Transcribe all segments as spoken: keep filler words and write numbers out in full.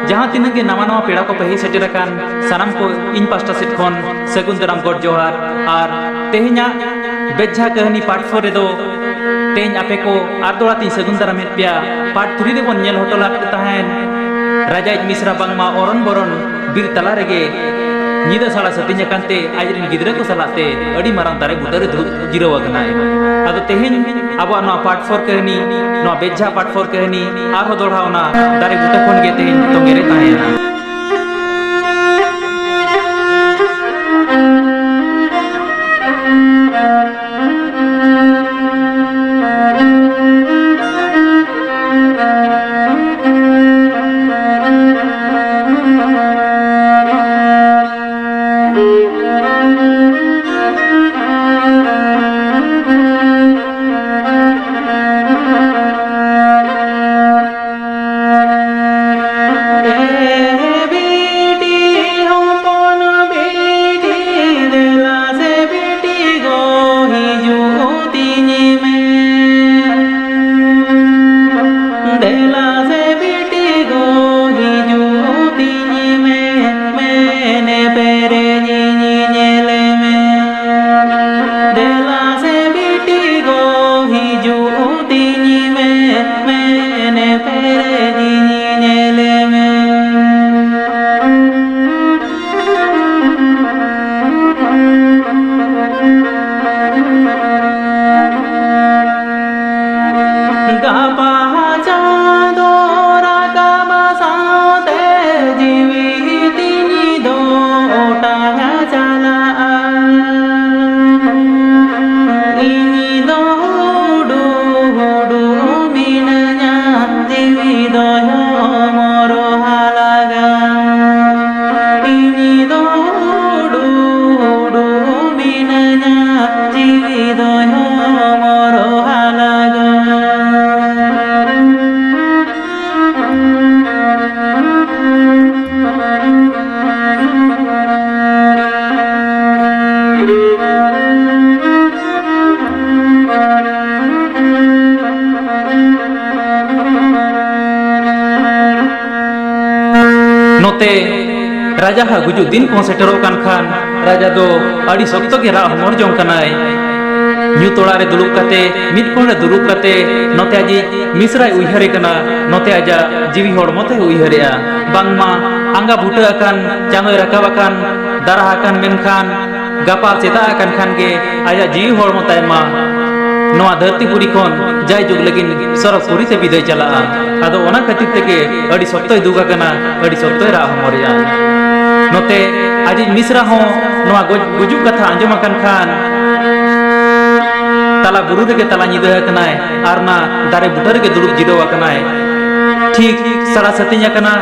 ᱡᱟᱦᱟᱸ ᱛᱤᱱᱟᱹᱜ ᱜᱮ ᱱᱟᱣᱟ ᱱᱟᱣᱟ ᱯᱮᱲᱟ ᱠᱚ ᱯᱮ ᱦᱮᱡ ᱥᱮᱴᱮᱨ ᱟᱠᱟᱱ, ᱥᱟᱱᱟᱢ ᱠᱚ ᱤᱧ ᱯᱟᱥᱴᱟ ᱥᱮᱫ ᱠᱷᱚᱱ ᱥᱟᱹᱜᱩᱱ ᱫᱟᱨᱟᱢ, ᱜᱚᱰ ᱡᱚᱦᱟᱨ᱾ ᱟᱨ ᱛᱮᱦᱮᱧᱟᱜ ᱵᱮᱡᱷᱟ ᱠᱟᱹᱦᱱᱤ ᱯᱟᱨᱴ ᱯᱷᱳᱨ ᱨᱮᱫᱚ ᱛᱮᱦᱮᱧ ᱟᱯᱮ ᱠᱚ ᱟᱨ ᱫᱚᱦᱲᱟ ᱛᱤᱧ ᱥᱟᱹᱜᱩᱱ ᱫᱟᱨᱟᱢᱮᱫ ᱯᱮᱭᱟ᱾ ᱯᱟᱨᱴ ᱛᱷᱨᱤ ᱨᱮᱵᱚᱱ ᱧᱮᱞ ᱦᱚᱴᱚ ᱞᱮᱫ ᱛᱟᱦᱮᱸᱱ ᱨᱟᱡᱟᱭᱤᱡ ᱢᱤᱥᱨᱟ ᱵᱟᱝᱢᱟ ᱚᱨᱚᱱ ᱵᱚᱨᱚᱱ ᱵᱤᱨ ᱛᱟᱞᱟ ᱨᱮᱜᱮ ᱧᱤᱫᱟᱹ ᱥᱟᱲᱟ ᱥᱟᱹᱛᱤᱧ ᱟᱠᱟᱱ ᱛᱮ ᱟᱡᱨᱮᱱ ᱜᱤᱫᱽᱨᱟᱹ ᱠᱚ ᱥᱟᱞᱟᱜ ᱛᱮ ᱟᱹᱰᱤ ᱢᱟᱨᱟᱝ ᱫᱟᱨᱮ ᱵᱩᱴᱟᱹ ᱨᱮ ᱫᱩᱲᱩᱵ ᱡᱤᱨᱟᱹᱣ ᱟᱠᱟᱱᱟᱭ᱾ ᱟᱫᱚ ᱛᱮᱦᱮᱧ ᱟᱵᱚᱣᱟᱜ ᱱᱚᱣᱟ ᱯᱟᱨᱴ ᱯᱷᱳᱨ ᱠᱟᱹᱦᱱᱤ, ᱱᱚᱣᱟ ᱵᱮᱡᱷᱟ ᱯᱟᱨᱴ ᱯᱷᱳᱨ ᱠᱟᱹᱦᱱᱤ ᱟᱨᱦᱚᱸ ᱫᱚᱦᱲᱟ ᱚᱱᱟ ᱫᱟᱨᱮ ᱵᱩᱴᱟᱹ ᱠᱷᱚᱱ ᱜᱮ ᱛᱮᱦᱮᱧ ᱛᱚᱸᱜᱮ ᱨᱮ ᱛᱟᱦᱮᱸᱭᱮᱱᱟ᱾ ᱨᱟᱡᱟ ᱦᱟᱜ ᱜᱩᱡᱩᱜ ᱫᱤᱱ ᱠᱚᱦᱚᱸ ᱥᱮᱴᱮᱨᱚᱜ ᱠᱟᱱ ᱠᱷᱟᱱ, ᱨᱟᱡᱟ ᱫᱚ ᱟᱹᱰᱤ ᱥᱚᱠᱛᱚ ᱜᱮ ᱨᱟᱜ ᱦᱚᱢᱚᱨ ᱡᱚᱝ ᱠᱟᱱᱟᱭ᱾ ᱧᱩᱛ ᱚᱲᱟᱜ ᱨᱮ ᱫᱩᱲᱩᱵ ᱠᱟᱛᱮ, ᱢᱤᱫ ᱠᱚᱬ ᱨᱮ ᱫᱩᱲᱩᱵ ᱠᱟᱛᱮ, ᱱᱚᱛᱮ ᱟᱡᱤᱡ ᱢᱤᱥᱨᱟᱭ ᱩᱭᱦᱟᱹᱨᱮ ᱠᱟᱱᱟ, ᱱᱚᱛᱮ ᱟᱡᱟᱜ ᱡᱤᱣᱤ ᱦᱚᱲᱢᱚ ᱛᱮᱭ ᱩᱭᱦᱟᱹᱨᱮᱜᱼᱟ᱾ ᱵᱟᱝᱢᱟ ᱟᱸᱜᱟ ᱵᱩᱴᱟᱹ ᱟᱠᱟᱱ, ᱪᱟᱸᱫᱚᱭ ᱨᱟᱠᱟᱵ ᱟᱠᱟᱱ, ᱫᱟᱨᱟ ᱟᱠᱟᱱ, ᱢᱮᱱᱠᱷᱟᱱ ᱜᱟᱯᱟ ᱥᱮᱛᱟᱜ ᱟᱠᱟᱱ ᱠᱷᱟᱱ ᱜᱮ ᱟᱡᱟᱜ ᱡᱤᱣᱤ ᱦᱚᱲᱢᱚ ᱛᱟᱭ ᱢᱟ ᱱᱚᱣᱟ ᱫᱷᱟᱹᱨᱛᱤ ᱯᱩᱨᱤ ᱠᱷᱚᱱ ᱡᱟᱭᱡᱩᱜᱽ ᱞᱟᱹᱜᱤᱫ ᱥᱚᱨᱚᱜᱽ ᱯᱩᱨᱤ ᱛᱮ ᱵᱤᱫᱟᱹᱭ ᱪᱟᱞᱟᱜᱼᱟ᱾ ᱟᱫᱚ ᱚᱱᱟ ᱠᱷᱟᱹᱛᱤᱨ ᱛᱮᱜᱮ ᱟᱹᱰᱤ ᱥᱚᱠᱛᱚᱭ ᱫᱩᱠ ᱟᱠᱟᱱᱟ, ᱟᱹᱰᱤ ᱥᱚᱠᱛᱚᱭ ᱨᱟᱜ ᱦᱚᱢᱚᱨᱮᱜᱼᱟ᱾ ᱱᱚᱛᱮ ᱟᱡᱤᱡ ᱢᱤᱥᱨᱟ ᱦᱚᱸ ᱱᱚᱣᱟ ᱜᱚᱡ ᱜᱩᱡᱩᱜ ᱠᱟᱛᱷᱟ ᱟᱸᱡᱚᱢ ᱟᱠᱟᱱ ᱠᱷᱟᱱ ᱛᱟᱞᱟ ᱵᱩᱨᱩ ᱨᱮᱜᱮ ᱛᱟᱞᱟ ᱧᱤᱫᱟᱹ ᱟᱠᱟᱱᱟᱭ ᱟᱨ ᱚᱱᱟ ᱫᱟᱨᱮ ᱵᱩᱴᱟᱹ ᱨᱮᱜᱮ ᱫᱩᱲᱩᱵ ᱡᱤᱨᱟᱹᱣ ᱟᱠᱟᱱᱟᱭ᱾ ᱴᱷᱤᱠ ᱥᱟᱲᱟ ᱥᱟᱹᱛᱤᱧ ᱟᱠᱟᱱᱟ,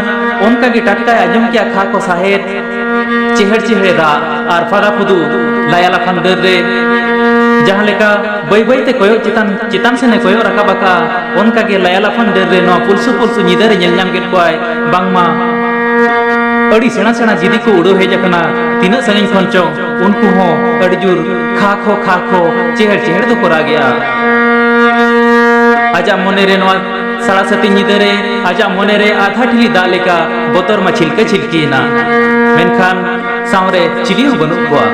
ᱚᱱᱠᱟ ᱜᱮ ᱴᱟᱴᱠᱟᱭ ᱟᱸᱡᱚᱢ ᱠᱮᱜᱼᱟ ᱠᱷᱟ ᱠᱷᱚ ᱥᱟᱦᱮᱫ, ᱪᱮᱦᱮᱲ ᱪᱮᱦᱮᱲ ᱨᱟᱜ ᱟᱨ ᱯᱷᱟᱫᱟ ᱯᱷᱩᱫᱩ ᱞᱟᱭᱟ ᱞᱟᱯᱷᱟᱝ ᱰᱟᱹᱨ ᱨᱮ ᱡᱟᱦᱟᱸ ᱞᱮᱠᱟ ᱵᱟᱹᱭ ᱵᱟᱹᱭ ᱛᱮ ᱠᱚᱭᱚᱜ ᱪᱮᱛᱟᱱ, ᱪᱮᱛᱟᱱ ᱥᱮᱱᱮ ᱠᱚᱭᱚᱜ ᱨᱟᱠᱟᱵ ᱟᱠᱟᱜᱼᱟ, ᱚᱱᱠᱟ ᱜᱮ ᱞᱟᱭᱟ ᱞᱟᱯᱷᱟᱝ ᱰᱟᱹᱨ ᱨᱮ ᱱᱚᱣᱟ ᱯᱩᱞᱥᱩ ᱯᱩᱞᱥᱩ ᱧᱤᱫᱟᱹ ᱨᱮ ᱧᱮᱞ ᱧᱟᱢ ᱠᱮᱫ ᱠᱚᱣᱟᱭ ᱵᱟᱝᱢᱟ ᱟᱹᱰᱤ ᱥᱮᱬᱟ ᱥᱮᱬᱟ ᱜᱤᱫᱤ ᱠᱚ ᱩᱰᱟᱹᱣ ᱦᱮᱡ ᱟᱠᱟᱱᱟ, ᱛᱤᱱᱟᱹᱜ ᱥᱟᱺᱜᱤᱧ ᱠᱷᱚᱱ ᱪᱚᱝ ᱩᱱᱠᱩ ᱦᱚᱸ ᱟᱹᱰᱤ ᱡᱳᱨ ᱠᱷᱟ ᱠᱷᱚ ᱠᱷᱟ ᱠᱷᱚ ᱪᱮᱦᱮᱲ ᱪᱮᱦᱮᱲ ᱫᱚᱠᱚ ᱨᱟᱜᱮᱜᱼᱟ᱾ ᱟᱡᱟᱜ ᱢᱚᱱᱮ ᱨᱮ ᱱᱚᱣᱟ ᱥᱟᱲᱟ ᱥᱟᱹᱛᱤ ᱧᱤᱫᱟᱹ ᱨᱮ ᱟᱡᱟᱜ ᱢᱚᱱᱮ ᱨᱮ ᱟᱫᱷᱟ ᱴᱷᱤᱞᱤ ᱫᱟᱜ ᱞᱮᱠᱟ ᱵᱚᱛᱚᱨ ᱢᱟ ᱪᱷᱤᱞᱠᱟᱹ ᱪᱷᱤᱞᱠᱤᱭᱮᱱᱟ, ᱢᱮᱱᱠᱷᱟᱱ ᱥᱟᱶᱨᱮ ᱪᱤᱞᱤ ᱦᱚᱸ ᱵᱟᱹᱱᱩᱜ ᱠᱚᱣᱟ᱾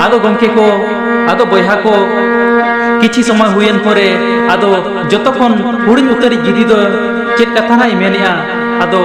ᱟᱫᱚ ᱜᱚᱢᱠᱮ ᱠᱚ, ᱟᱫᱚ ᱵᱚᱭᱦᱟ ᱠᱚ, ᱠᱤᱪᱷᱤ ᱥᱚᱢᱚᱭ ᱦᱩᱭᱮᱱ ᱯᱚᱨᱮ ᱟᱫᱚ ᱡᱚᱛᱚ ᱠᱷᱚᱱ ᱦᱩᱰᱤᱧ ᱩᱛᱟᱹᱨᱤᱡ ᱜᱤᱫᱤ ᱫᱚ ᱪᱮᱫ ᱠᱟᱛᱷᱟ ᱱᱟᱜ ᱮ ᱢᱮᱱᱮᱜᱼᱟ? ᱟᱫᱚ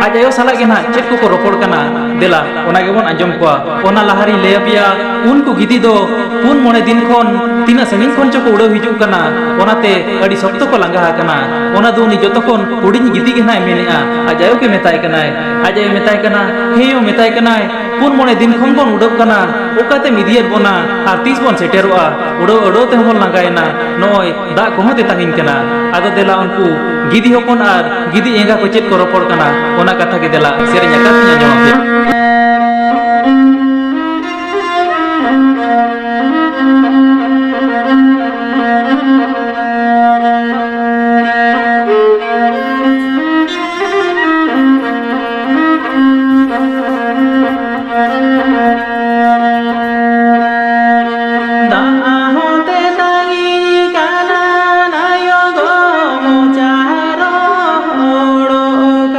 ᱟᱡ ᱟᱭᱳ ᱥᱟᱞᱟᱜ ᱜᱮ ᱱᱟᱜ ᱪᱮᱫ ᱠᱚᱠᱚ ᱨᱚᱯᱚᱲ ᱠᱟᱱᱟ, ᱫᱮᱞᱟ ᱚᱱᱟ ᱜᱮᱵᱚᱱ ᱟᱸᱡᱚᱢ ᱠᱚᱣᱟ᱾ ᱚᱱᱟ ᱞᱟᱦᱟ ᱨᱤᱧ ᱞᱟᱹᱭ ᱟᱯᱮᱭᱟ, ᱩᱱᱠᱩ ᱜᱤᱫᱤ ᱫᱚ ᱯᱩᱱ ᱢᱚᱬᱮ ᱫᱤᱱ ᱠᱷᱚᱱ ᱛᱤᱱᱟᱹᱜ ᱥᱟᱺᱜᱤᱧ ᱠᱷᱚᱱ ᱪᱚᱠᱚ ᱩᱰᱟᱹᱣ ᱦᱤᱡᱩᱜ ᱠᱟᱱᱟ, ᱚᱱᱟᱛᱮ ᱟᱹᱰᱤ ᱥᱚᱠᱛᱚ ᱠᱚ ᱞᱟᱸᱜᱟ ᱟᱠᱟᱱᱟ᱾ ᱚᱱᱟ ᱫᱚ ᱩᱱᱤ ᱡᱚᱛᱚ ᱠᱷᱚᱱ ᱦᱩᱰᱤᱧ ᱜᱤᱫᱤ ᱜᱮ ᱱᱟᱜ ᱮ ᱢᱮᱱᱮᱜᱼᱟ᱾ ᱟᱡ ᱟᱭᱳ ᱜᱮ ᱢᱮᱛᱟᱭ ᱠᱟᱱᱟᱭ, ᱟᱡ ᱟᱭᱳ ᱢᱮᱛᱟᱭ ᱠᱟᱱᱟ, ᱦᱮᱸ ᱭᱳ, ᱢᱮᱛᱟᱭ ᱠᱟᱱᱟᱭ, ᱯᱩᱱ ᱢᱚᱬᱮ ᱫᱤᱱ ᱠᱷᱚᱱ ᱵᱚᱱ ᱩᱰᱟᱹᱜ ᱠᱟᱱᱟ, ᱚᱠᱟᱛᱮᱢ ᱤᱫᱤᱭᱮᱫ ᱵᱚᱱᱟ ᱟᱨ ᱛᱤᱥ ᱵᱚᱱ ᱥᱮᱴᱮᱨᱚᱜᱼᱟ? ᱩᱰᱟᱹᱣ ᱩᱰᱟᱹᱣ ᱛᱮᱦᱚᱸ ᱵᱚᱱ ᱞᱟᱸᱜᱟᱭᱮᱱᱟ, ᱱᱚᱜᱼᱚᱭ ᱫᱟᱜ ᱠᱚᱦᱚᱸ ᱛᱮᱛᱟᱝᱤᱧ ᱠᱟᱱᱟ᱾ ᱟᱫᱚ ᱫᱮᱞᱟ ᱩᱱᱠᱩ ᱜᱤᱫᱤ ᱦᱚᱯᱚᱱ ᱟᱨ ᱜᱤᱫᱤ ᱮᱸᱜᱟ ᱠᱚ ᱪᱮᱫ ᱠᱚ ᱨᱚᱯᱚᱲ ᱠᱟᱱᱟ, ᱚᱱᱟ ᱠᱟᱛᱷᱟ ᱜᱮ ᱫᱮᱞᱟ ᱥᱮᱨᱮᱧ ᱟᱠᱟᱫ ᱤᱧ ᱟᱸᱡᱚᱢ ᱟᱯᱮᱭᱟ᱾ ᱫᱟᱜ ᱦᱚᱸ ᱛᱮᱛᱟᱝᱤᱧ ᱠᱟᱱᱟ, ᱱᱟᱭᱚ ᱜᱚ ᱢᱚᱪᱟ ᱨᱚᱦᱚᱲᱚᱜ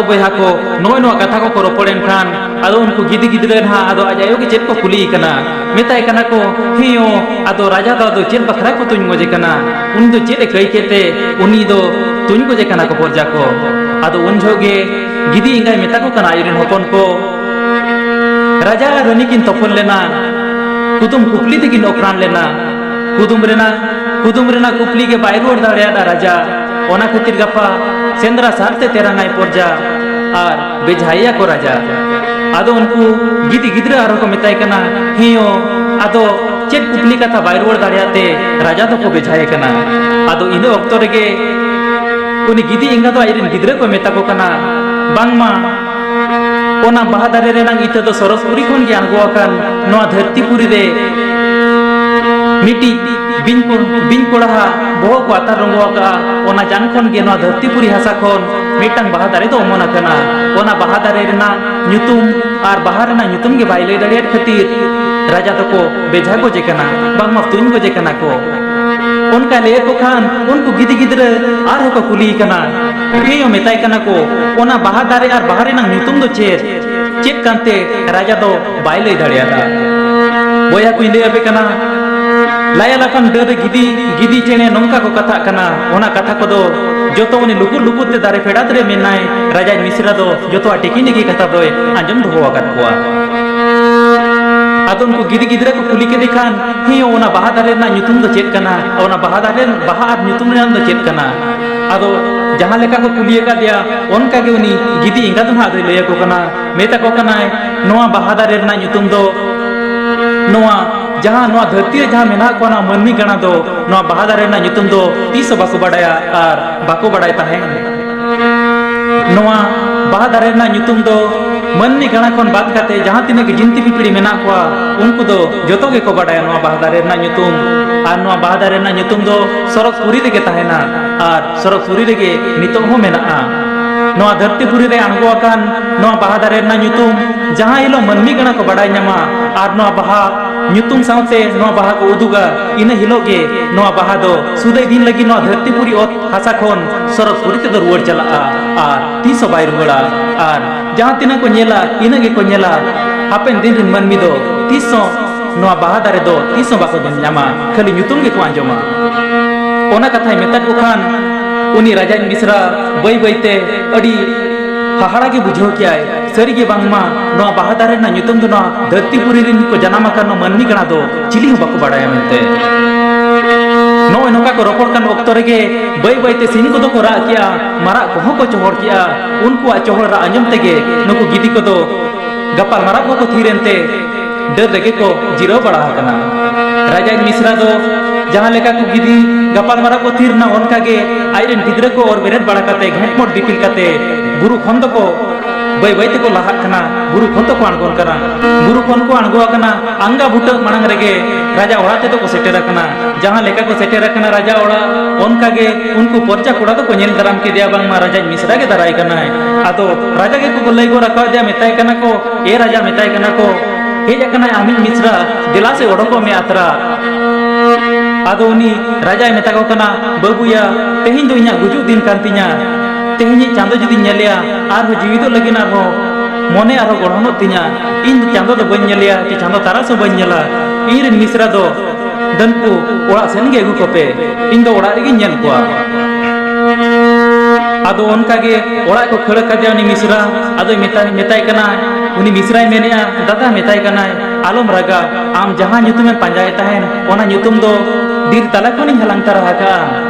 ᱵᱚᱭᱦᱟ ᱠᱚ ᱱᱚᱜᱼᱚᱭ ᱱᱚᱣᱟ ᱠᱟᱛᱷᱟ ᱠᱚᱠᱚ ᱨᱚᱯᱚᱲᱮᱱ ᱠᱷᱟᱱ, ᱟᱫᱚ ᱩᱱᱠᱩ ᱜᱤᱫᱤ ᱜᱤᱫᱽᱨᱟᱹ ᱱᱟᱦᱟᱜ ᱟᱫᱚ ᱟᱡ ᱟᱭᱳ ᱜᱮ ᱪᱮᱫ ᱠᱚ ᱠᱩᱞᱤᱭᱮ ᱠᱟᱱᱟ, ᱢᱮᱛᱟᱭ ᱠᱟᱱᱟ ᱠᱚ, "ᱦᱮᱸ ᱭᱳ, ᱟᱫᱚ ᱨᱟᱡᱟ ᱫᱚ ᱟᱫᱚ ᱪᱮᱫ ᱵᱟᱠᱷᱨᱟ ᱠᱚ ᱛᱩᱧ ᱜᱚᱡᱮ ᱠᱟᱱᱟ? ᱩᱱᱤ ᱫᱚ ᱪᱮᱫ ᱮ ᱠᱟᱹᱭ ᱠᱮᱫ ᱛᱮ ᱩᱱᱤ ᱫᱚ ᱛᱩᱧ ᱜᱚᱡᱮ ᱠᱟᱱᱟ ᱠᱚ ᱯᱚᱨᱡᱟ ᱠᱚ?" ᱟᱫᱚ ᱩᱱ ᱡᱚᱦᱚᱜ ᱜᱮ ᱜᱤᱫᱤ ᱮᱸᱜᱟᱭ ᱢᱮᱛᱟ ᱠᱚ ᱠᱟᱱᱟ ᱟᱡᱨᱮᱱ ᱦᱚᱯᱚᱱ ᱠᱚ, ᱨᱟᱡᱟ ᱟᱨ ᱨᱟᱹᱱᱤ ᱠᱤᱱ ᱛᱚᱯᱚᱞ ᱞᱮᱱᱟ, ᱠᱩᱫᱩᱢ ᱠᱩᱠᱞᱤ ᱛᱮᱠᱤᱱ ᱚᱠᱨᱟᱱ ᱞᱮᱱᱟ᱾ ᱠᱩᱫᱩᱢ ᱨᱮᱱᱟᱜ, ᱠᱩᱫᱩᱢ ᱨᱮᱱᱟᱜ ᱠᱩᱠᱞᱤ ᱜᱮ ᱵᱟᱭ ᱨᱩᱣᱟᱹᱲ ᱫᱟᱲᱮᱭᱟᱫᱟ ᱨᱟᱡᱟ᱾ ᱚᱱᱟ ᱠᱷᱟᱹᱛᱤᱨ ᱜᱟᱯᱟ ᱥᱮᱸᱫᱽᱨᱟ ᱥᱟᱨᱛᱮ ᱛᱮᱨᱟᱝᱟᱭ ᱯᱚᱨᱡᱟ ᱟᱨ ᱵᱮᱡᱷᱟᱭᱮᱭᱟ ᱠᱚ ᱨᱟᱡᱟ᱾ ᱟᱫᱚ ᱩᱱᱠᱩ ᱜᱤᱫᱤ ᱜᱤᱫᱽᱨᱟᱹ ᱟᱨᱦᱚᱸ ᱠᱚ ᱢᱮᱛᱟᱭ ᱠᱟᱱᱟ, "ᱦᱮᱸ ᱭᱳ, ᱟᱫᱚ ᱪᱮᱫ ᱠᱩᱠᱞᱤ ᱠᱟᱛᱷᱟ ᱵᱟᱭ ᱨᱩᱣᱟᱹᱲ ᱫᱟᱲᱮᱭᱟᱜ ᱛᱮ ᱨᱟᱡᱟ ᱫᱚᱠᱚ ᱵᱮᱡᱷᱟᱭᱮ ᱠᱟᱱᱟ?" ᱟᱫᱚ ᱤᱱᱟᱹ ᱚᱠᱛᱚ ᱨᱮᱜᱮ ᱩᱱᱤ ᱜᱤᱫᱤ ᱮᱸᱜᱟ ᱫᱚ ᱟᱡᱨᱮᱱ ᱜᱤᱫᱽᱨᱟᱹ ᱠᱚ ᱢᱮᱛᱟ ᱠᱚ ᱠᱟᱱᱟ, ᱵᱟᱝᱢᱟ ᱚᱱᱟ ᱵᱟᱦᱟ ᱫᱟᱨᱮ ᱨᱮᱱᱟᱝ ᱤᱛᱟᱹ ᱫᱚ ᱥᱚᱨᱚᱜᱽᱯᱩᱨᱤ ᱠᱷᱚᱱ ᱜᱮ ᱟᱬᱜᱚ ᱟᱠᱟᱱ ᱱᱚᱣᱟ ᱫᱷᱟᱹᱨᱛᱤ ᱯᱩᱨᱤ ᱨᱮ ᱢᱤᱫᱴᱤᱡ ᱵᱤᱧ ᱠᱚ, ᱵᱤᱧ ᱠᱚᱲᱟᱦᱟᱜ ᱵᱚᱦᱚᱜ ᱠᱚ ᱟᱛᱟᱨ ᱨᱚᱝᱜᱚ ᱟᱠᱟᱫᱼᱟ᱾ ᱚᱱᱟ ᱡᱟᱝ ᱠᱷᱚᱱ ᱜᱮ ᱱᱚᱣᱟ ᱫᱷᱟᱹᱨᱛᱤ ᱯᱩᱨᱤ ᱦᱟᱥᱟ ᱠᱷᱚᱱ ᱢᱤᱫᱴᱟᱝ ᱵᱟᱦᱟ ᱫᱟᱨᱮ ᱫᱚ ᱚᱢᱚᱱ ᱟᱠᱟᱱᱟ᱾ ᱚᱱᱟ ᱵᱟᱦᱟ ᱫᱟᱨᱮ ᱨᱮᱱᱟᱜ ᱧᱩᱛᱩᱢ ᱟᱨ ᱵᱟᱦᱟ ᱨᱮᱱᱟᱜ ᱧᱩᱛᱩᱢ ᱜᱮ ᱵᱟᱭ ᱞᱟᱹᱭ ᱫᱟᱲᱮᱭᱟᱫ ᱠᱷᱟᱹᱛᱤᱨ ᱨᱟᱡᱟ ᱫᱚᱠᱚ ᱵᱮᱡᱷᱟ ᱜᱚᱡᱮ ᱠᱟᱱᱟ, ᱵᱟᱝᱢᱟ ᱛᱩᱧ ᱜᱚᱡᱮ ᱠᱟᱱᱟ ᱠᱚ᱾ ᱚᱱᱠᱟ ᱞᱟᱹᱭ ᱟᱠᱚ ᱠᱷᱟᱱ ᱩᱱᱠᱩ ᱜᱤᱫᱤ ᱜᱤᱫᱽᱨᱟᱹ ᱟᱨᱦᱚᱸ ᱠᱚ ᱠᱩᱞᱤᱭᱮ ᱠᱟᱱᱟ, ᱦᱮᱸ ᱭᱳ, ᱢᱮᱛᱟᱭ ᱠᱟᱱᱟ ᱠᱚ, ᱚᱱᱟ ᱵᱟᱦᱟ ᱫᱟᱨᱮ ᱟᱨ ᱵᱟᱦᱟ ᱨᱮᱱᱟᱜ ᱧᱩᱛᱩᱢ ᱫᱚ ᱪᱮᱫ? ᱪᱮᱫ ᱠᱟᱱᱛᱮ ᱨᱟᱡᱟ ᱫᱚ ᱵᱟᱭ ᱞᱟᱹᱭ ᱫᱟᱲᱮᱭᱟᱫᱟ? ᱵᱚᱭᱦᱟ ᱠᱚᱧ ᱞᱟᱹᱭ ᱟᱯᱮ ᱠᱟᱱᱟ, ᱞᱟᱭᱟ ᱞᱟᱯᱷᱟᱝ ᱰᱟᱹᱨ ᱨᱮ ᱜᱤᱫᱤ, ᱜᱤᱫᱤ ᱪᱮᱬᱮ ᱱᱚᱝᱠᱟ ᱠᱚ ᱠᱟᱛᱷᱟᱜ ᱠᱟᱱᱟ᱾ ᱚᱱᱟ ᱠᱟᱛᱷᱟ ᱠᱚᱫᱚ ᱡᱚᱛᱚ ᱩᱱᱤ ᱞᱩᱠᱩᱨ ᱞᱩᱠᱩᱨ ᱛᱮ ᱫᱟᱨᱮ ᱯᱷᱮᱰᱟᱛ ᱨᱮ ᱢᱮᱱᱟᱭ ᱨᱟᱡᱟᱧ ᱢᱤᱥᱨᱟ ᱫᱚ ᱡᱚᱛᱚᱣᱟᱜ ᱴᱤᱠᱤ ᱱᱤᱠᱤ ᱠᱟᱛᱷᱟ ᱫᱚᱭ ᱟᱸᱡᱚᱢ ᱫᱚᱦᱚ ᱟᱠᱟᱫ ᱠᱚᱣᱟ᱾ ᱟᱫᱚ ᱩᱱᱠᱩ ᱜᱤᱫᱤ ᱜᱤᱫᱽᱨᱟᱹ ᱠᱚ ᱠᱩᱞᱤ ᱠᱮᱫᱮ ᱠᱷᱟᱱ, ᱦᱮᱸ, ᱚᱱᱟ ᱵᱟᱦᱟ ᱫᱟᱨᱮ ᱨᱮᱱᱟᱜ ᱧᱩᱛᱩᱢ ᱫᱚ ᱪᱮᱫ ᱠᱟᱱᱟ? ᱚᱱᱟ ᱵᱟᱦᱟ ᱫᱟᱨᱮ, ᱵᱟᱦᱟ ᱟᱨ ᱧᱩᱛᱩᱢ ᱨᱮᱱᱟᱜ ᱫᱚ ᱪᱮᱫ ᱠᱟᱱᱟ? ᱟᱫᱚ ᱡᱟᱦᱟᱸ ᱞᱮᱠᱟ ᱠᱚ ᱠᱩᱞᱤ ᱟᱠᱟᱫᱮᱭᱟ, ᱚᱱᱠᱟ ᱜᱮ ᱩᱱᱤ ᱜᱤᱫᱤ ᱮᱸᱜᱟ ᱫᱚ ᱦᱟᱸᱜ ᱟᱫᱚᱭ ᱞᱟᱹᱭ ᱟᱠᱚ ᱠᱟᱱᱟ, ᱢᱮᱛᱟ ᱠᱚ ᱠᱟᱱᱟᱭ, ᱱᱚᱣᱟ ᱵᱟᱦᱟ ᱫᱟᱨᱮ ᱨᱮᱱᱟᱜ ᱧᱩᱛᱩᱢ ᱫᱚ ᱱᱚᱣᱟ, ᱡᱟᱦᱟᱸ ᱱᱚᱣᱟ ᱫᱷᱟᱹᱨᱛᱤ ᱨᱮ ᱡᱟᱦᱟᱸ ᱢᱮᱱᱟᱜ ᱠᱚᱣᱟ, ᱱᱚᱣᱟ ᱢᱟᱹᱱᱢᱤ ᱜᱟᱬᱟ ᱫᱚ ᱱᱚᱣᱟ ᱵᱟᱦᱟ ᱫᱟᱨᱮ ᱨᱮᱱᱟᱜ ᱧᱩᱛᱩᱢ ᱫᱚ ᱛᱤᱥ ᱦᱚᱸ ᱵᱟᱠᱚ ᱵᱟᱰᱟᱭᱟ ᱟᱨ ᱵᱟᱠᱚ ᱵᱟᱰᱟᱭ ᱛᱟᱦᱮᱸᱫ᱾ ᱱᱚᱣᱟ ᱵᱟᱦᱟ ᱫᱟᱨᱮ ᱨᱮᱱᱟᱜ ᱧᱩᱛᱩᱢ ᱫᱚ ᱢᱟᱹᱱᱢᱤ ᱜᱟᱬᱟ ᱠᱷᱚᱱ ᱵᱟᱫ ᱠᱟᱛᱮ ᱡᱟᱦᱟᱸ ᱛᱤᱱᱟᱹᱜ ᱜᱮ ᱡᱤᱱᱛᱤ ᱯᱤᱯᱤᱲᱤ ᱢᱮᱱᱟᱜ ᱠᱚᱣᱟ, ᱩᱱᱠᱩ ᱫᱚ ᱡᱚᱛᱚ ᱜᱮᱠᱚ ᱵᱟᱰᱟᱭᱟ ᱱᱚᱣᱟ ᱵᱟᱦᱟ ᱫᱟᱨᱮ ᱨᱮᱱᱟᱜ ᱧᱩᱛᱩᱢ᱾ ᱟᱨ ᱱᱚᱣᱟ ᱵᱟᱦᱟ ᱫᱟᱨᱮ ᱨᱮᱱᱟᱜ ᱧᱩᱛᱩᱢ ᱫᱚ ᱥᱚᱨᱚᱜᱽ ᱯᱩᱨᱤ ᱨᱮᱜᱮ ᱛᱟᱦᱮᱱᱟ ᱟᱨ ᱥᱚᱨᱚᱜᱽ ᱯᱩᱨᱤ ᱨᱮᱜᱮ ᱱᱤᱛᱚᱜ ᱦᱚᱸ ᱢᱮᱱᱟᱜᱼᱟ᱾ ᱱᱚᱣᱟ ᱫᱷᱟᱹᱨᱛᱤ ᱯᱩᱨᱤ ᱨᱮ ᱟᱬᱜᱚ ᱟᱠᱟᱱ ᱱᱚᱣᱟ ᱵᱟᱦᱟ ᱫᱟᱨᱮ ᱨᱮᱱᱟᱜ ᱧᱩᱛᱩᱢ ᱡᱟᱦᱟᱸ ᱦᱤᱞᱳᱜ ᱢᱟᱹᱱᱢᱤ ᱜᱟᱬᱟ ᱠᱚ ᱵᱟᱰᱟᱭ ᱧᱟᱢᱟ ᱟᱨ ᱱᱚᱣᱟ ᱵᱟᱦᱟ ᱧᱩᱛᱩᱢ ᱥᱟᱶᱛᱮ ᱱᱚᱣᱟ ᱵᱟᱦᱟ ᱠᱚ ᱩᱫᱩᱜᱟ, ᱤᱱᱟᱹ ᱦᱤᱞᱳᱜ ᱜᱮ ᱱᱚᱣᱟ ᱵᱟᱦᱟ ᱫᱚ ᱥᱩᱫᱟᱹᱭ ᱫᱤᱱ ᱞᱟᱹᱜᱤᱫ ᱱᱚᱣᱟ ᱫᱷᱟᱹᱨᱛᱤ ᱯᱩᱨᱤ ᱚᱛ ᱦᱟᱥᱟ ᱠᱷᱚᱱ ᱥᱚᱨᱚᱜᱽ ᱯᱩᱨᱤ ᱛᱮᱫᱚ ᱨᱩᱣᱟᱹᱲ ᱪᱟᱞᱟᱜᱼᱟ ᱟᱨ ᱛᱤᱥ ᱦᱚᱸ ᱵᱟᱭ ᱨᱩᱣᱟᱹᱲᱟ᱾ ᱟᱨ ᱡᱟᱦᱟᱸ ᱛᱤᱱᱟᱹᱜ ᱠᱚ ᱧᱮᱞᱟ, ᱤᱱᱟᱹᱜ ᱜᱮᱠᱚ ᱧᱮᱞᱟ᱾ ᱦᱟᱯᱮᱱ ᱫᱤᱱ ᱨᱮᱱ ᱢᱟᱹᱱᱢᱤ ᱫᱚ ᱛᱤᱥ ᱦᱚᱸ ᱱᱚᱣᱟ ᱵᱟᱦᱟ ᱫᱟᱨᱮ ᱫᱚ ᱛᱤᱥ ᱦᱚᱸ ᱵᱟᱠᱚ ᱧᱮᱞ ᱧᱟᱢᱟ, ᱠᱷᱟᱹᱞᱤ ᱧᱩᱛᱩᱢ ᱜᱮᱠᱚ ᱟᱸᱡᱚᱢᱟ᱾ ᱚᱱᱟ ᱠᱟᱛᱷᱟᱭ ᱢᱮᱛᱟᱫ ᱠᱚ ᱠᱷᱟᱱ, ᱩᱱᱤ ᱨᱟᱡᱟᱭᱤᱡ ᱢᱤᱥᱨᱟ ᱵᱟᱹᱭ ᱵᱟᱹᱭᱛᱮ ᱟᱹᱰᱤ ᱦᱟᱦᱟᱲᱟ ᱜᱮ ᱵᱩᱡᱷᱟᱹᱣ ᱠᱮᱜᱼᱟᱭ᱾ ᱥᱟᱹᱨᱤ ᱜᱮ ᱵᱟᱝᱢᱟ ᱱᱚᱣᱟ ᱵᱟᱦᱟ ᱫᱟᱨᱮ ᱨᱮᱱᱟᱜ ᱧᱩᱛᱩᱢ ᱫᱚ ᱱᱚᱣᱟ ᱫᱷᱟᱹᱨᱛᱤ ᱯᱩᱨᱤ ᱨᱮᱱ ᱠᱚ ᱡᱟᱱᱟᱢ ᱟᱠᱟᱱ ᱱᱚᱣᱟ ᱢᱟᱹᱱᱢᱤ ᱜᱟᱬᱟ ᱫᱚ ᱪᱤᱞᱤ ᱦᱚᱸ ᱵᱟᱠᱚ ᱵᱟᱲᱟᱭᱟ ᱢᱮᱱᱛᱮ᱾ ᱱᱚᱜᱼᱚᱭ ᱱᱚᱝᱠᱟ ᱠᱚ ᱨᱚᱯᱚᱲ ᱠᱟᱱ ᱚᱠᱛᱚ ᱨᱮᱜᱮ ᱵᱟᱹᱭ ᱵᱟᱹᱭᱛᱮ ᱥᱤᱧ ᱠᱚᱫᱚ ᱠᱚ ᱨᱟᱜ ᱠᱮᱜᱼᱟ, ᱢᱟᱨᱟᱜ ᱠᱚᱦᱚᱸ ᱠᱚ ᱪᱚᱦᱚᱲ ᱠᱮᱜᱼᱟ᱾ ᱩᱱᱠᱩᱣᱟᱜ ᱪᱚᱦᱚᱲ ᱨᱟᱜ ᱟᱸᱡᱚᱢ ᱛᱮᱜᱮ ᱱᱩᱠᱩ ᱜᱤᱫᱤ ᱠᱚᱫᱚ ᱜᱟᱯᱟᱞ ᱢᱟᱨᱟᱜ ᱠᱚᱠᱚ ᱛᱷᱤᱨ ᱮᱱᱛᱮ ᱰᱟᱹᱨ ᱨᱮᱜᱮ ᱠᱚ ᱡᱤᱨᱟᱹᱣ ᱵᱟᱲᱟ ᱟᱠᱟᱱᱟ᱾ ᱨᱟᱡᱟᱭᱤᱡ ᱢᱤᱥᱨᱟ ᱫᱚ ᱡᱟᱦᱟᱸ ᱞᱮᱠᱟ ᱠᱚ ᱜᱤᱫᱤ ᱜᱟᱯᱟᱞ ᱢᱟᱨᱟᱜ ᱠᱚ ᱛᱷᱤᱨ ᱮᱱᱟ, ᱚᱱᱠᱟ ᱜᱮ ᱟᱡ ᱨᱮᱱ ᱜᱤᱫᱽᱨᱟᱹ ᱠᱚ ᱚᱨ ᱵᱮᱨᱮᱫ ᱵᱟᱲᱟ ᱠᱟᱛᱮ ᱜᱷᱮᱸᱴ ᱢᱚᱴ ᱫᱤᱯᱤᱞ ᱠᱟᱛᱮ ᱵᱩᱨᱩ ᱠᱷᱚᱱ ᱫᱚᱠᱚ ᱵᱟᱹᱭ ᱵᱟᱹᱭ ᱛᱮᱠᱚ ᱞᱟᱦᱟᱜ ᱠᱟᱱᱟ, ᱵᱩᱨᱩ ᱠᱷᱚᱱ ᱫᱚᱠᱚ ᱟᱬᱜᱚᱱ ᱠᱟᱱᱟ᱾ ᱵᱩᱨᱩ ᱠᱷᱚᱱ ᱠᱚ ᱟᱬᱜᱚ ᱟᱠᱟᱱᱟ, ᱟᱸᱜᱟ ᱵᱩᱴᱟᱹ ᱢᱟᱲᱟᱝ ᱨᱮᱜᱮ ᱨᱟᱡᱟ ᱚᱲᱟᱜ ᱛᱮᱫᱚ ᱠᱚ ᱥᱮᱴᱮᱨ ᱟᱠᱟᱱᱟ᱾ ᱡᱟᱦᱟᱸ ᱞᱮᱠᱟ ᱠᱚ ᱥᱮᱴᱮᱨ ᱟᱠᱟᱱᱟ ᱨᱟᱡᱟ ᱚᱲᱟᱜ, ᱚᱱᱠᱟ ᱜᱮ ᱩᱱᱠᱩ ᱯᱚᱨᱡᱟ ᱠᱚᱲᱟ ᱫᱚᱠᱚ ᱧᱮᱞ ᱫᱟᱨᱟᱢ ᱠᱮᱫᱮᱭᱟ, ᱵᱟᱝᱢᱟ ᱨᱟᱡᱟᱭᱤᱡ ᱢᱤᱥᱨᱟ ᱜᱮ ᱫᱟᱨᱟᱭ ᱠᱟᱱᱟᱭ᱾ ᱟᱫᱚ ᱨᱟᱡᱟ ᱜᱮᱠᱚ ᱞᱟᱹᱭ ᱜᱚᱫ ᱟᱠᱟᱫᱮᱭᱟ, ᱢᱮᱛᱟᱭ ᱠᱟᱱᱟ ᱠᱚ, "ᱮ ᱨᱟᱡᱟ", ᱢᱮᱛᱟᱭ ᱠᱟᱱᱟ ᱠᱚ, "ᱦᱮᱡ ᱟᱠᱟᱱᱟᱭ ᱟᱢᱤᱡ ᱢᱤᱥᱨᱟ, ᱫᱮᱞᱟ ᱥᱮ ᱚᱰᱚᱠᱚᱜ ᱢᱮ ᱟᱛᱨᱟ᱾" ᱟᱫᱚ ᱩᱱᱤ ᱨᱟᱡᱟᱭ ᱢᱮᱛᱟ ᱠᱚ ᱠᱟᱱᱟ, "ᱵᱟᱹᱵᱩᱭᱟ, ᱛᱮᱦᱮᱧ ᱫᱚ ᱤᱧᱟᱹᱜ ᱜᱩᱡᱩᱜ ᱫᱤᱱ ᱠᱟᱱ ᱛᱤᱧᱟ᱾ ᱛᱮᱦᱮᱧᱤᱡ ᱪᱟᱸᱫᱚ ᱡᱩᱫᱤᱧ ᱧᱮᱞᱮᱭᱟ, ᱟᱨᱦᱚᱸ ᱡᱤᱣᱤᱫᱚᱜ ᱞᱟᱹᱜᱤᱫ ᱟᱨᱦᱚᱸ ᱢᱚᱱᱮ ᱟᱨᱦᱚᱸ ᱜᱚᱲᱦᱚᱱᱚᱜ ᱛᱤᱧᱟ᱾ ᱤᱧ ᱫᱚ ᱪᱟᱸᱫᱚ ᱫᱚ ᱵᱟᱹᱧ ᱧᱮᱞᱮᱭᱟ, ᱪᱮ ᱪᱟᱸᱫᱚ ᱛᱟᱨᱟᱥ ᱦᱚᱸ ᱵᱟᱹᱧ ᱧᱮᱞᱟ᱾ ᱤᱧ ᱨᱮᱱ ᱢᱤᱥᱨᱟ ᱫᱚ ᱫᱟᱹᱱᱠᱩ ᱚᱲᱟᱜ ᱥᱮᱱ ᱜᱮ ᱟᱹᱜᱩ ᱠᱚᱯᱮ, ᱤᱧ ᱫᱚ ᱚᱲᱟᱜ ᱨᱮᱜᱮᱧ ᱧᱮᱞ ᱠᱚᱣᱟ᱾" ᱟᱫᱚ ᱚᱱᱠᱟ ᱜᱮ ᱚᱲᱟᱜ ᱠᱚ ᱠᱷᱟᱹᱲ ᱟᱠᱟᱫᱮᱭᱟ ᱩᱱᱤ ᱢᱤᱥᱨᱟ᱾ ᱟᱫᱚᱭ ᱢᱮᱛᱟᱭ, ᱢᱮᱛᱟᱭ ᱠᱟᱱᱟ, ᱩᱱᱤ ᱢᱤᱥᱨᱟᱭ ᱢᱮᱱᱮᱜᱼᱟ, "ᱫᱟᱫᱟ", ᱢᱮᱛᱟᱭ ᱠᱟᱱᱟᱭ, "ᱟᱞᱚᱢ ᱨᱟᱜᱟ, ᱟᱢ ᱡᱟᱦᱟᱸ ᱧᱩᱛᱩᱢᱮᱢ ᱯᱟᱸᱡᱟᱭᱮᱫ ᱛᱟᱦᱮᱱ, ᱚᱱᱟ ᱧᱩᱛᱩᱢ ᱫᱚ ᱵᱤᱨ ᱛᱟᱞᱟ ᱠᱷᱚᱱᱤᱧ ᱦᱟᱞᱟᱝ ᱛᱟᱨᱟ ᱟᱠᱟᱫᱼᱟ,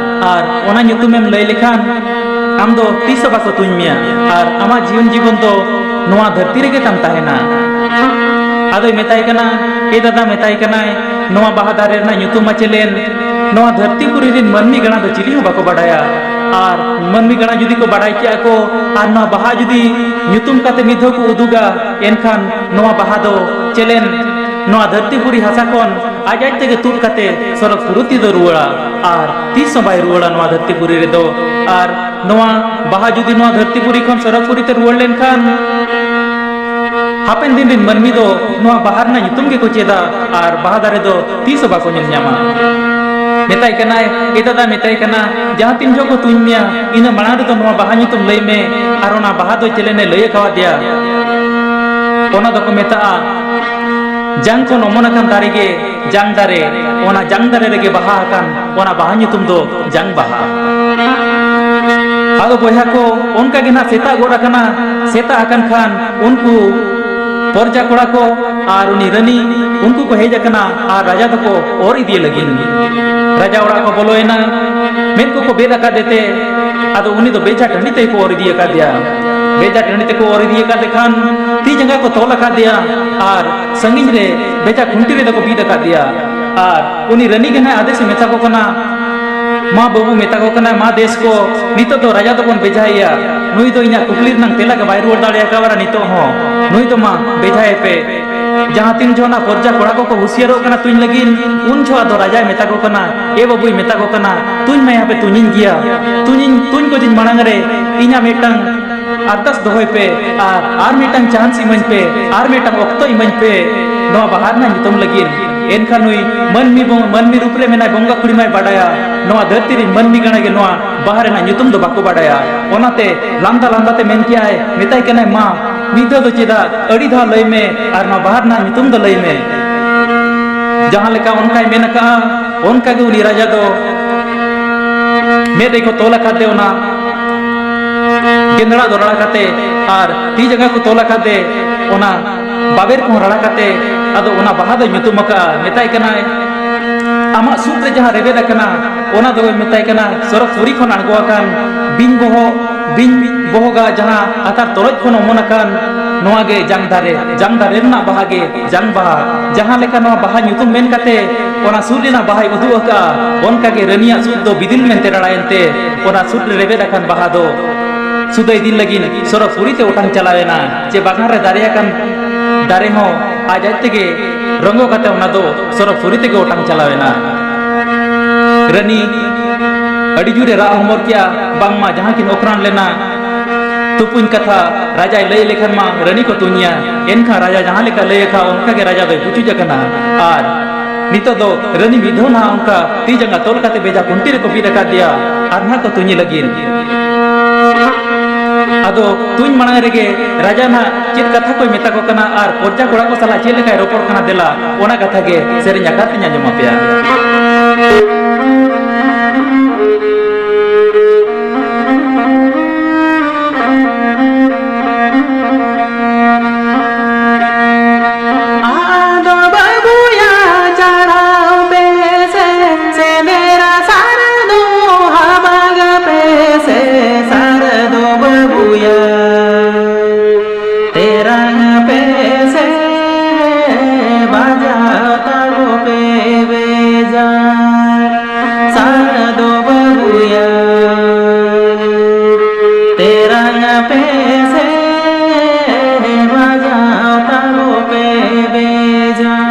ᱟᱨ ᱚᱱᱟ ᱧᱩᱛᱩᱢᱮᱢ ᱞᱟᱹᱭ ᱞᱮᱠᱷᱟᱱ ᱟᱢ ᱫᱚ ᱛᱤᱥ ᱦᱚᱸ ᱵᱟᱠᱚ ᱛᱩᱧ ᱢᱮᱭᱟ, ᱟᱨ ᱟᱢᱟᱜ ᱡᱤᱭᱚᱱ ᱡᱤᱵᱚᱱ ᱫᱚ ᱱᱚᱣᱟ ᱫᱷᱟᱹᱨᱛᱤ ᱨᱮᱜᱮ ᱛᱟᱢ ᱛᱟᱦᱮᱱᱟ᱾" ᱟᱫᱚᱭ ᱢᱮᱛᱟᱭ ᱠᱟᱱᱟ, ᱮ ᱫᱟᱫᱟ, ᱢᱮᱛᱟᱭ ᱠᱟᱱᱟᱭ, ᱱᱚᱣᱟ ᱵᱟᱦᱟ ᱫᱟᱨᱮ ᱨᱮᱱᱟᱜ ᱧᱩᱛᱩᱢ ᱢᱟ ᱪᱮᱞᱮᱱ, ᱱᱚᱣᱟ ᱫᱷᱟᱹᱨᱛᱤ ᱯᱩᱨᱤ ᱨᱮᱱ ᱢᱟᱹᱱᱢᱤ ᱜᱟᱬᱟ ᱫᱚ ᱪᱤᱞᱤ ᱦᱚᱸ ᱵᱟᱠᱚ ᱵᱟᱰᱟᱭᱟ᱾ ᱟᱨ ᱢᱟᱹᱱᱢᱤ ᱜᱟᱬᱟ ᱡᱩᱫᱤ ᱠᱚ ᱵᱟᱰᱟᱭ ᱠᱮᱭᱟ ᱠᱚ, ᱟᱨ ᱱᱚᱣᱟ ᱵᱟᱦᱟ ᱡᱩᱫᱤ ᱧᱩᱛᱩᱢ ᱠᱟᱛᱮ ᱢᱤᱫ ᱫᱷᱟᱣ ᱠᱚ ᱩᱫᱩᱜᱟ, ᱮᱱᱠᱷᱟᱱ ᱱᱚᱣᱟ ᱵᱟᱦᱟ ᱫᱚ ᱪᱮᱞᱮᱱ ᱱᱚᱣᱟ ᱫᱷᱟᱹᱨᱛᱤ ᱯᱩᱨᱤ ᱦᱟᱥᱟ ᱠᱷᱚᱱ ᱟᱡ ᱟᱡ ᱛᱮᱜᱮ ᱛᱩᱫ ᱠᱟᱛᱮ ᱥᱚᱨᱚᱜᱽ ᱯᱩᱨᱤ ᱛᱮᱫᱚ ᱨᱩᱣᱟᱹᱲᱟ, ᱟᱨ ᱛᱤᱥ ᱦᱚᱸ ᱵᱟᱭ ᱨᱩᱣᱟᱹᱲᱟ ᱱᱚᱣᱟ ᱫᱷᱟᱹᱨᱛᱤ ᱯᱩᱨᱤ ᱨᱮᱫᱚ᱾ ᱟᱨ ᱱᱚᱣᱟ ᱵᱟᱦᱟ ᱡᱩᱫᱤ ᱱᱚᱣᱟ ᱫᱷᱟᱹᱨᱛᱤ ᱯᱩᱨᱤ ᱠᱷᱚᱱ ᱥᱚᱨᱚᱜᱽ ᱯᱩᱨᱤ ᱛᱮ ᱨᱩᱣᱟᱹᱲ ᱞᱮᱱᱠᱷᱟᱱ, ᱦᱟᱯᱮᱱ ᱫᱤᱱ ᱨᱤᱱ ᱢᱟᱹᱱᱢᱤ ᱫᱚ ᱱᱚᱣᱟ ᱵᱟᱦᱟ ᱨᱮᱱᱟᱜ ᱧᱩᱛᱩᱢ ᱜᱮᱠᱚ ᱪᱮᱫᱟ ᱟᱨ ᱵᱟᱦᱟ ᱫᱟᱨᱮ ᱫᱚ ᱛᱤᱥ ᱦᱚᱸ ᱵᱟᱠᱚ ᱧᱮᱞ ᱧᱟᱢᱟ᱾ ᱢᱮᱛᱟᱭ ᱠᱟᱱᱟᱭ, ᱮ ᱫᱟᱫᱟ, ᱢᱮᱛᱟᱭ ᱠᱟᱱᱟ, ᱡᱟᱦᱟᱸ ᱛᱤᱱ ᱡᱚᱦᱚᱜ ᱠᱚ ᱛᱩᱧ ᱢᱮᱭᱟ, ᱤᱱᱟᱹ ᱢᱟᱲᱟᱝ ᱨᱮᱫᱚ ᱱᱚᱣᱟ ᱵᱟᱦᱟ ᱧᱩᱛᱩᱢ ᱞᱟᱹᱭ ᱢᱮ᱾ ᱟᱨ ᱚᱱᱟ ᱵᱟᱦᱟ ᱫᱚ ᱪᱮᱞᱮᱱᱮ ᱞᱟᱹᱭ ᱟᱠᱟᱣᱟᱫᱮᱭᱟ? ᱚᱱᱟ ᱫᱚᱠᱚ ᱢᱮᱛᱟᱜᱼᱟ ᱡᱟᱝ ᱠᱷᱚᱱ ᱚᱢᱚᱱ ᱟᱠᱟᱱ ᱫᱟᱨᱮ ᱜᱮ ᱡᱟᱝ ᱫᱟᱨᱮ, ᱚᱱᱟ ᱡᱟᱝ ᱫᱟᱨᱮ ᱨᱮᱜᱮ ᱵᱟᱦᱟ ᱟᱠᱟᱱ, ᱚᱱᱟ ᱵᱟᱦᱟ ᱧᱩᱛᱩᱢ ᱫᱚ ᱡᱟᱝ ᱵᱟᱦᱟ᱾ ᱟᱫᱚ ᱵᱚᱭᱦᱟ ᱠᱚ, ᱚᱱᱠᱟ ᱜᱮ ᱱᱟᱜ ᱥᱮᱛᱟᱜ ᱜᱚᱫ ᱟᱠᱟᱱᱟ᱾ ᱥᱮᱛᱟᱜ ᱟᱠᱟᱱ ᱠᱷᱟᱱ ᱩᱱᱠᱩ ᱯᱚᱨᱡᱟ ᱠᱚᱲᱟ ᱠᱚ ᱟᱨ ᱩᱱᱤ ᱨᱟᱹᱱᱤ, ᱩᱱᱠᱩ ᱠᱚ ᱦᱮᱡ ᱟᱠᱟᱱᱟ ᱟᱨ ᱨᱟᱡᱟ ᱫᱚᱠᱚ ᱚᱨ ᱤᱫᱤᱭᱮ ᱞᱟᱹᱜᱤᱫ᱾ ᱨᱟᱡᱟ ᱚᱲᱟᱜ ᱠᱚ ᱵᱚᱞᱚᱭᱮᱱᱟ, ᱢᱮᱫ ᱠᱚᱠᱚ ᱵᱮᱫ ᱟᱠᱟᱫᱮ ᱛᱮ ᱟᱫᱚ ᱩᱱᱤ ᱫᱚ ᱵᱮᱡᱷᱟ ᱴᱟᱺᱰᱤ ᱛᱮᱠᱚ ᱚᱨ ᱤᱫᱤ ᱟᱠᱟᱫᱮᱭᱟ᱾ ᱵᱮᱡᱷᱟ ᱴᱟᱺᱰᱤ ᱛᱮᱠᱚ ᱚᱨ ᱤᱫᱤ ᱟᱠᱟᱫᱮ ᱠᱷᱟᱱ ᱛᱤ ᱡᱟᱸᱜᱟ ᱠᱚ ᱛᱚᱞ ᱟᱠᱟᱫᱮᱭᱟ ᱟᱨ ᱥᱟᱺᱜᱤᱧ ᱨᱮ ᱵᱮᱡᱷᱟ ᱠᱷᱩᱱᱴᱤ ᱨᱮᱫᱚ ᱠᱚ ᱵᱤᱫ ᱟᱠᱟᱫᱮᱭᱟ᱾ ᱟᱨ ᱩᱱᱤ ᱨᱟᱹᱱᱤ ᱜᱮ ᱱᱟᱭ ᱟᱫᱮᱥᱮ ᱢᱮᱛᱟ ᱠᱚ ᱠᱟᱱᱟ, ᱢᱟ ᱵᱟᱹᱵᱩ, ᱢᱮᱛᱟ ᱠᱚ ᱠᱟᱱᱟᱭ, ᱢᱟ ᱫᱮᱥ ᱠᱚ, ᱱᱤᱛᱚᱜ ᱫᱚ ᱨᱟᱡᱟ ᱫᱚᱵᱚᱱ ᱵᱮᱡᱷᱟᱭᱮᱭᱟ᱾ ᱱᱩᱭ ᱫᱚ ᱤᱧᱟᱹᱜ ᱠᱩᱠᱞᱤ ᱨᱮᱱᱟᱜ ᱛᱮᱞᱟ ᱜᱮ ᱵᱟᱭ ᱨᱩᱣᱟᱹᱲ ᱫᱟᱲᱮ ᱟᱠᱟᱣᱟᱫᱟ ᱱᱤᱛᱚᱜ ᱦᱚᱸ᱾ ᱱᱩᱭ ᱫᱚ ᱢᱟ ᱵᱮᱡᱷᱟᱭᱮ ᱯᱮ᱾ ᱡᱟᱦᱟᱸ ᱛᱤᱱ ᱡᱚᱦᱚᱜ ᱚᱱᱟ ᱯᱚᱨᱡᱟ ᱠᱚᱲᱟ ᱠᱚᱠᱚ ᱦᱩᱥᱤᱭᱟᱹᱨᱚᱜ ᱠᱟᱱᱟ ᱛᱩᱧ ᱞᱟᱹᱜᱤᱫ, ᱩᱱ ᱡᱚᱦᱚᱜ ᱟᱫᱚ ᱨᱟᱡᱟᱭ ᱢᱮᱛᱟ ᱠᱚ ᱠᱟᱱᱟ, ᱮ ᱵᱟᱹᱵᱩᱭ ᱢᱮᱛᱟ ᱠᱚ ᱠᱟᱱᱟ, ᱛᱩᱧ ᱢᱟᱭ ᱦᱟᱯᱮ, ᱛᱩᱧᱤᱧ ᱜᱮᱭᱟ᱾ ᱛᱩᱧᱤᱧ, ᱛᱩᱧ ᱜᱚᱡᱤᱧ ᱢᱟᱲᱟᱝ ᱨᱮ ᱤᱧᱟᱹᱜ ᱢᱤᱫᱴᱟᱝ ᱟᱨᱫᱟᱥ ᱫᱚᱦᱚᱭ ᱯᱮ ᱟᱨ ᱟᱨ ᱢᱤᱫᱴᱟᱝ ᱪᱟᱱᱥ ᱤᱢᱟᱹᱧ ᱯᱮ, ᱟᱨ ᱢᱤᱫᱴᱟᱝ ᱚᱠᱛᱚ ᱤᱢᱟᱹᱧ ᱯᱮ ᱱᱚᱣᱟ ᱵᱟᱦᱟ ᱨᱮᱱᱟᱜ ᱧᱩᱛᱩᱢ ᱞᱟᱹᱜᱤᱫ᱾ ᱮᱱᱠᱷᱟᱱ ᱱᱩᱭ ᱢᱟᱹᱱᱢᱤ ᱵᱚᱝ-, ᱢᱟᱹᱱᱢᱤ ᱨᱩᱯ ᱨᱮ ᱢᱮᱱᱟᱭ, ᱵᱚᱸᱜᱟ ᱠᱩᱲᱤ ᱢᱟᱭ ᱵᱟᱰᱟᱭᱟ᱾ ᱱᱚᱣᱟ ᱫᱷᱟᱹᱨᱛᱤ ᱨᱤᱱ ᱢᱟᱹᱱᱢᱤ ᱜᱟᱬᱟ ᱜᱮ ᱱᱚᱣᱟ ᱵᱟᱦᱟ ᱨᱮᱱᱟᱜ ᱧᱩᱛᱩᱢ ᱫᱚ ᱵᱟᱠᱚ ᱵᱟᱰᱟᱭᱟ᱾ ᱚᱱᱟᱛᱮ ᱞᱟᱸᱫᱟ ᱞᱟᱸᱫᱟ ᱛᱮ ᱢᱮᱱ ᱠᱮᱜᱼᱟᱭ, ᱢᱮᱛᱟᱭ ᱠᱟᱱᱟᱭ, ᱢᱟ, ᱢᱤᱫ ᱫᱷᱟᱣ ᱫᱚ ᱪᱮᱫᱟᱜ, ᱟᱹᱰᱤ ᱫᱷᱟᱣ ᱞᱟᱹᱭ ᱢᱮ ᱟᱨ ᱱᱚᱣᱟ ᱵᱟᱦᱟ ᱨᱮᱱᱟᱜ ᱧᱩᱛᱩᱢ ᱫᱚ ᱞᱟᱹᱭ ᱢᱮ᱾ ᱡᱟᱦᱟᱸ ᱞᱮᱠᱟ ᱚᱱᱠᱟᱭ ᱢᱮᱱ ᱟᱠᱟᱜᱼᱟ, ᱚᱱᱠᱟ ᱜᱮ ᱩᱱᱤ ᱨᱟᱡᱟ ᱫᱚ ᱢᱮᱫ ᱨᱮᱠᱚ ᱛᱚᱞ ᱟᱠᱟᱫ ᱛᱮ ᱚᱱᱟ ᱜᱮᱸᱫᱽᱲᱟ ᱫᱚ ᱨᱟᱲᱟ ᱠᱟᱛᱮ ᱟᱨ ᱛᱤ ᱡᱟᱸᱜᱟ ᱠᱚ ᱛᱚᱞ ᱟᱠᱟᱫ ᱛᱮ ᱚᱱᱟ ᱵᱟᱵᱮᱨ ᱠᱚᱦᱚᱸ ᱨᱟᱲᱟ ᱠᱟᱛᱮ ᱟᱫᱚ ᱚᱱᱟ ᱵᱟᱦᱟ ᱫᱚᱭ ᱧᱩᱛᱩᱢ ᱟᱠᱟᱫᱼᱟ᱾ ᱢᱮᱛᱟᱭ ᱠᱟᱱᱟᱭ, ᱟᱢᱟᱜ ᱥᱩᱫ ᱨᱮ ᱡᱟᱦᱟᱸ ᱨᱮᱵᱮᱫ ᱟᱠᱟᱱᱟ, ᱚᱱᱟ ᱫᱚ ᱢᱮᱛᱟᱭ ᱠᱟᱱᱟ ᱥᱚᱨᱚᱜᱽ ᱯᱩᱨᱤ ᱠᱷᱚᱱ ᱟᱬᱜᱚ ᱟᱠᱟᱱ ᱵᱤᱧ ᱵᱚᱦᱚᱜ, ᱵᱤᱧ ᱵᱚᱦᱚᱜᱟ ᱡᱟᱦᱟᱸ ᱟᱛᱟᱨ ᱛᱚᱨᱚᱡ ᱠᱷᱚᱱ ᱚᱢᱚᱱ ᱟᱠᱟᱱ, ᱱᱚᱣᱟ ᱜᱮ ᱡᱟᱝ ᱫᱟᱨᱮ, ᱡᱟᱝ ᱫᱟᱨᱮ ᱨᱮᱱᱟᱜ ᱵᱟᱦᱟ ᱜᱮ ᱡᱟᱝ ᱵᱟᱦᱟ᱾ ᱡᱟᱦᱟᱸ ᱞᱮᱠᱟ ᱱᱚᱣᱟ ᱵᱟᱦᱟ ᱧᱩᱛᱩᱢ ᱢᱮᱱ ᱠᱟᱛᱮ ᱚᱱᱟ ᱥᱩᱫ ᱨᱮᱱᱟᱜ ᱵᱟᱦᱟᱭ ᱩᱫᱩᱜ ᱟᱠᱟᱫᱼᱟ, ᱚᱱᱠᱟ ᱜᱮ ᱨᱟᱹᱱᱤᱭᱟᱜ ᱥᱩᱫ ᱫᱚ ᱵᱤᱫᱤᱞ ᱢᱮᱱᱛᱮ ᱨᱟᱲᱟᱭᱮᱱ ᱛᱮ ᱚᱱᱟ ᱥᱩᱫ ᱨᱮ ᱨᱮᱵᱮᱫ ᱟᱠᱟᱱ ᱵᱟᱦᱟ ᱫᱚ ᱥᱩᱫᱟᱹᱭ ᱫᱤᱱ ᱞᱟᱹᱜᱤᱫ ᱥᱚᱨᱚᱜᱽ ᱯᱩᱨᱤ ᱛᱮ ᱚᱴᱟᱝ ᱪᱟᱞᱟᱣ ᱮᱱᱟ᱾ ᱪᱮ ᱵᱟᱜᱟᱱ ᱨᱮ ᱫᱟᱨᱮ ᱟᱠᱟᱱ ᱫᱟᱨᱮ ᱦᱚᱸ ᱟᱡ ᱟᱡ ᱛᱮᱜᱮ ᱨᱚᱸᱜᱚ ᱠᱟᱛᱮ ᱚᱱᱟ ᱫᱚ ᱥᱚᱨᱚᱜᱽ ᱯᱩᱨᱤ ᱛᱮᱜᱮ ᱚᱴᱟᱝ ᱪᱟᱞᱟᱣ ᱮᱱᱟ᱾ ᱨᱟᱹᱱᱤ ᱟᱹᱰᱤ ᱡᱳᱨᱮ ᱨᱟᱜ ᱦᱚᱢᱚᱨ ᱠᱮᱜᱼᱟ, ᱵᱟᱝᱢᱟ ᱡᱟᱦᱟᱸ ᱠᱤᱱ ᱚᱠᱨᱟᱱ ᱞᱮᱱᱟ, ᱛᱩᱯᱩᱧ ᱠᱟᱛᱷᱟ ᱨᱟᱡᱟᱭ ᱞᱟᱹᱭ ᱞᱮᱠᱷᱟᱱ ᱢᱟ ᱨᱟᱹᱱᱤ ᱠᱚ ᱛᱩᱧᱮᱭᱟ᱾ ᱮᱱᱠᱷᱟᱱ ᱨᱟᱡᱟ ᱡᱟᱦᱟᱸ ᱞᱮᱠᱟ ᱞᱟᱹᱭ ᱟᱠᱟᱫ, ᱚᱱᱠᱟ ᱜᱮ ᱨᱟᱡᱟ ᱫᱚᱭ ᱯᱩᱪᱩᱡ ᱟᱠᱟᱱᱟ᱾ ᱟᱨ ᱱᱤᱛᱚᱜ ᱫᱚ ᱨᱟᱹᱱᱤ ᱢᱤᱫ ᱫᱷᱟᱣ ᱱᱟᱦᱟᱜ ᱚᱱᱠᱟ ᱛᱤ ᱡᱟᱸᱜᱟ ᱛᱚᱞ ᱠᱟᱛᱮ ᱵᱮᱡᱟ ᱠᱷᱩᱱᱴᱤ ᱨᱮᱠᱚ ᱵᱤᱫ ᱟᱠᱟᱫᱮᱭᱟ ᱟᱨ ᱱᱟᱦᱟᱜ ᱠᱚ ᱛᱩᱧᱮ ᱞᱟᱹᱜᱤᱫ᱾ ᱟᱫᱚ ᱛᱩᱧ ᱢᱟᱲᱟᱝ ᱨᱮᱜᱮ ᱨᱟᱡᱟ ᱱᱟᱦᱟᱜ ᱪᱮᱫ ᱠᱟᱛᱷᱟ ᱠᱚᱭ ᱢᱮᱛᱟ ᱠᱚ ᱠᱟᱱᱟ ᱟᱨ ᱯᱨᱚᱡᱟ ᱠᱚᱲᱟ ᱠᱚ ᱥᱟᱞᱟᱜ ᱪᱮᱫ ᱞᱮᱠᱟᱭ ᱨᱚᱯᱚᱲ ᱠᱟᱱᱟ, ᱫᱮᱞᱟ ᱚᱱᱟ ᱠᱟᱛᱷᱟ ᱜᱮ ᱥᱮᱨᱮᱧ ᱟᱠᱟᱨ ᱛᱮᱧ ᱟᱸᱡᱚᱢ ᱟᱯᱮᱭᱟ᱾ ᱟᱫᱚ ᱵᱟᱹᱵᱩᱭᱟ ᱪᱟᱲᱦᱟᱣ ᱯᱮ ᱥᱮ, ᱥᱮᱸᱫᱽᱨᱟ ᱥᱟᱨ ᱫᱚ ᱦᱟᱵᱟᱜ ᱯᱮ ᱥᱮ, ᱥᱟᱨ ᱫᱚ ᱵᱟᱹᱵᱩᱭᱟ ᱛᱮᱨᱟᱝ ᱯᱮ ᱥᱮ, ᱵᱟᱡᱟᱣ ᱛᱟᱵᱚ ᱯᱮ ᱵᱮᱡᱟ᱾ ᱥᱟᱨ ᱫᱚ ᱵᱟᱹᱵᱩᱭᱟ ᱛᱮᱨᱟᱝ ᱯᱮ ᱥᱮ, ᱵᱟᱡᱟᱣ ᱛᱟᱵᱚ ᱯᱮ ᱵᱮᱡᱟ᱾